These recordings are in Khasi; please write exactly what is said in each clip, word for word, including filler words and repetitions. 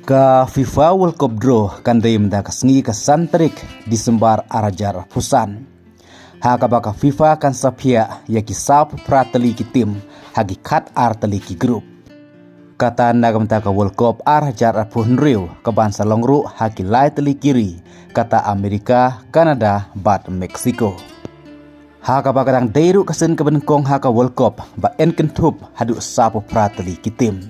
Ka FIFA World Cup Draw kan dei mynta ka sngi ka san tarik Disembar ar hajar arphew san. Ha kaba ka FIFA kan sa phiah ïa ki saw phew phra tylli ki tim ha ki khat ar tylli ki group. Kata na ka bynta ka World Cup ar hajar arphew hynriew ka ban sa long ruh ha ki lai tylli ki ri, kata Amerika, Canada bad Mexico. Ha kaba ka dang dei ruh ka sien ka banyngkong ha ka World Cup ba yn kynthup haduh saw phew phra tylli ki tim.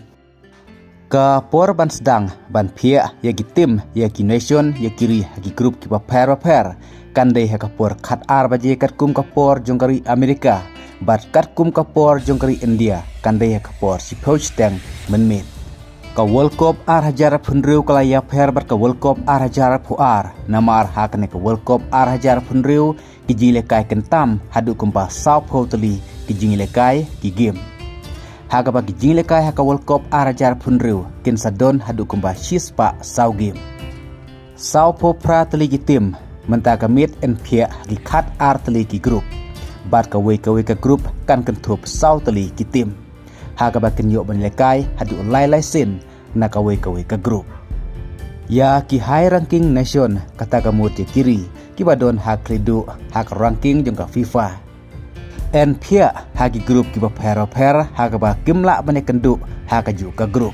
Ka por ban sdang ban phiah ïa ki tim, ïa ki nation, ïa ki ri ha ki group kiba pher bapher kan dei ha ka por khat ar baje katkum ka por jong ka ri Amerika bad katkum ka por jong ka ri India kan dei ha ka por shiphew shiteng mynmiet. Ka World Cup ar hajar arphew hynriew ka la ïapher bad ka World Cup ar hajar arphew ar, namar ha kane ka World Cup ar hajar arphew hynriew ki jingïalehkai kin tam haduh kumba saw phew tylli ki jingïalehkai ki game. Ha kaba ki jingïalehkai ha ka World Cup ar hajar arphew hynriew kin sa don haduh kumba shispah saw game. Saw phew phra tylli ki tim mynta ka miet yn phiah ha ki khat ar tylli ki group. Bad kawei kawei ka group kan kynthup saw tylli ki tim. Ha kaba kin ïoh ban ïalehkai haduh lai lai sien na kawei kawei ka group. Ïa ki high ranking nation, kata ka mut ïa ki ri kiba don ha khlieh duh ha ka ranking jong ka FIFA, yn phiah ha ki group kiba pher bapher ha kaba kim lah ban ïakynduh ha kajuh ka group.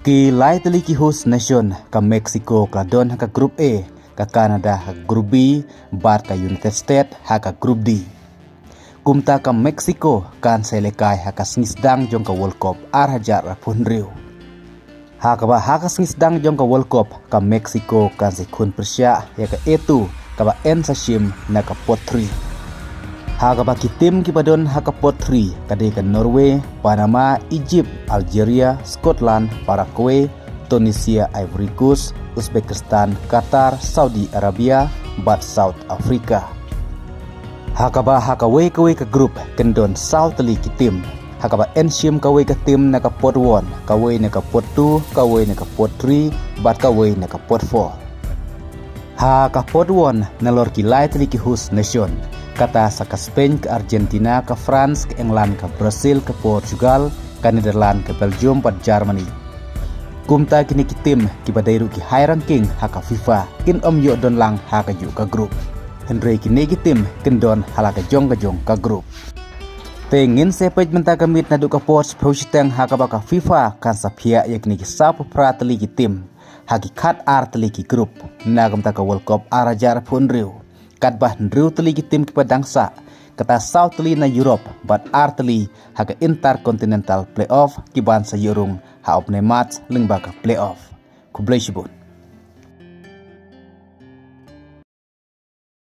Ki lai tylli ki host nation, ka Mexico ka la don ha ka group A, ka Canada ha ka group B bad ka United States ha ka group D. Kumta ka Mexico kan sa ïalehkai ha ka sngi sdang jong ka World Cup ar hajar arphew hynriew. Ha kaba ha ka sngi sdang jong ka World Cup ka Mexico kan sa khun pyrshah ïa ka A two kaba yn sa shim na ka pot three. Ha kaba ki tim kiba don ha ka pot three ka dei ka Norway, Panama, Egypt, Algeria, Scotland, Paraguay, Tunisia, Ivory Coast, Uzbekistan, Qatar, Saudi Arabia bad South Africa. Ha kaba ha kawei kawei ka group kin don saw tylli ki tim. Ha kaba yn shim kawei ka tim na ka pot one, kawei na ka pot two, kawei na ka pot three bad kawei na ka pot four. Ha ka pot one nalor ki lai tylli ki host nation, kata sa ka Spain, ka Argentina, ka France, ka England, ka Brazil, ka Portugal, ka Netherlands, ka Belgium bad Germany. Kumta kine ki tim kiba dei ruh ki high ranking ha ka FIFA kin ym ïoh don lang ha kajuh ka group. Hynrei kine ki tim kin don ha la ka jong ka jong ka group. Te ngin sa peit mynta ka miet naduh ka por shiphew shiteng ha kaba ka FIFA kan sa phiah ïa kine ki saw phew phra tylli ki tim ha ki khat ar tylli ki group na ka bynta ka World Cup ar hajar arphew hynriew. Katba hynriew tylli ki tim kiba dang sah, kata saw tylli na Europe bad ar tylli ha ka Intercontinental Playoff, ki ban sa ïoh rung ha u bnai March lyngba ka playoff. Khublei shibun.